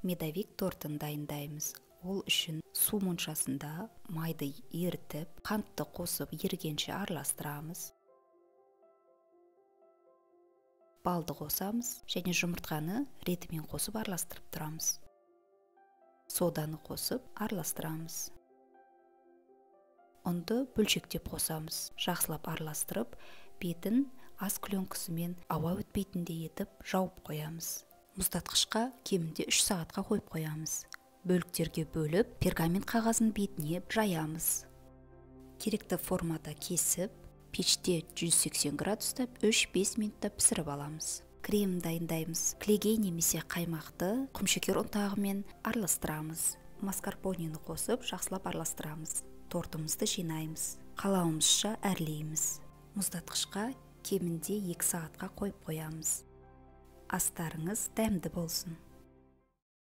Медовик тортын дайындаймыз. Ол үшін су моншасында майды ерітіп, қантты қосып ерігенше араластырамыз. Балды қосамыз және жұмыртқаны ретімен қосып араластырып тұрамыз. Соданы қосып араластырамыз. Ұнды бөлшектеп қосамыз. Жақсылап араластырып, бетін ас пленкасымен ауа өтпейтіндей етіп жауып қоямыз. Мұздатқышқа кемінде 3 сағатқа қойып қоямыз. Бөліктерге бөліп, пергамент қағазын бетіне жаямыз. Керекті формада кесіп, пеште 180 градуста 3-5 минутта пісіріп аламыз. Крем дайындаймыз. Кілегей немесе қаймақты құмшекер ұнтағымен араластырамыз. Маскарпонені қосып, жақсылап араластырамыз. Тортымызды жинаймыз. Қалауымызша әрлейміз. Мұздатқышқа кемінде 2 сағатқа қойып қоямыз. Астарыңыз дәмді болсын.